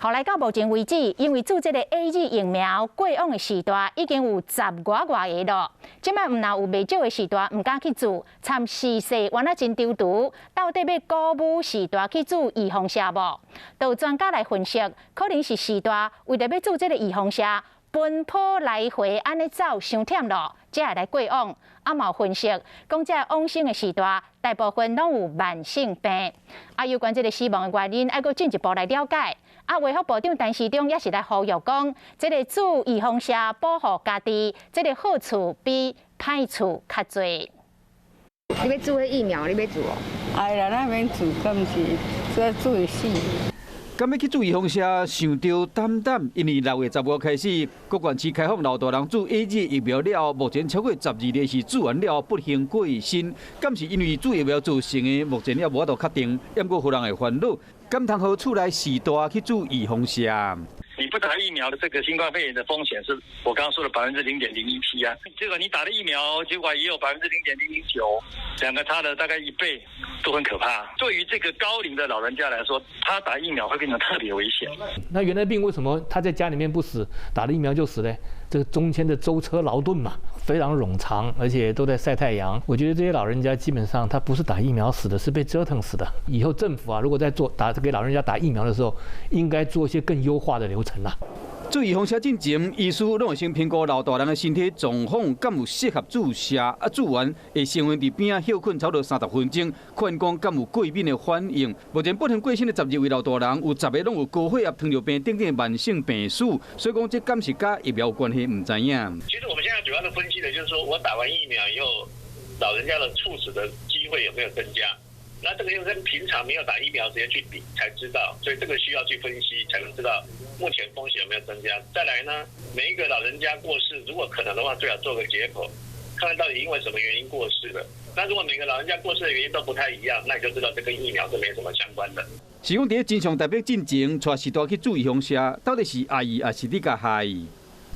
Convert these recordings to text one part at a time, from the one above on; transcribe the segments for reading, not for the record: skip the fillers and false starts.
予來到目前為止，因為注這个 AZ 疫苗過往的序大已經有十外外个囉。這擺毋但有袂少的序大毋敢去注，參時勢原來真躊躇，到底欲鼓舞序大去注預防射無？就有專家來分析，可能是序大為著欲注這个預防射，奔波來回按呢走，傷忝囉，才會來過往。啊，嘛有分析講，這往生的序大大部分攏有慢性病。啊，有關這个死亡的原因，愛閣進一步來了解。啊，衛福部長陳時中也是來呼籲講，這个注預防射保護家己，這个好處比歹處較濟。你欲注彼疫苗，你欲注哦？哎呀，咱免注，敢毋是這注會死。敢欲去注預防射，想著膽膽，因為6月15開始，各縣市開放老大人注 AZ 疫苗了後，目前超過12個是注完了後不幸過身，敢是因為注疫苗造成的？目前也無法度確定，毋過予人會煩惱，敢通予厝內序大去注預防射？你不打疫苗的這個新冠肺炎的風險是我剛剛說的0.017啊，結果你打了疫苗，結果也有0.009，兩個差了大概一倍，都很可怕。對於這個高齡的老人家來說，他打疫苗會變成特別危險。那原來病為什麼他在家裡面不死，打了疫苗就死呢？這個中間的舟車勞頓嘛，非常冗長，而且都在曬太陽。我覺得這些老人家基本上他不是打疫苗死的，是被折騰死的。以後政府啊，如果在做打給老人家打疫苗的時候，應該做一些更優化的流程啦。注預防射進前，醫師攏會先評估老大人的身體狀況，敢有適合注射？啊，注完會先佇邊仔歇睏差不多30分鐘，看講敢有過敏的反應。目前不幸過身的12位老大人，有10个攏有高血壓、糖尿病等等慢性病史，所以講這敢是佮疫苗有關係，毋知影。其實我們現在主要的分析的就是說，我打完疫苗以後，老人家的猝死的機會有沒有增加？那這個又跟平常沒有打疫苗直接去比才知道，所以這個需要去分析才能知道目前風險有沒有增加。再來呢，每一個老人家過世，如果可能的話，最好做個解剖，看看到底因為什麼原因過世的。那如果每個老人家過世的原因都不太一樣，那你就知道這跟疫苗是沒什麼相關的。是講佇真相大白進前，帶序大去注預防射，到底是愛抑是咧共害？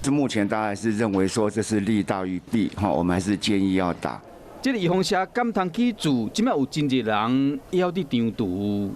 這目前大家還是認為說這是利大於弊，哈，我們還是建議要打。這个預防射敢通去注，這擺有真濟人猶佇躊躇。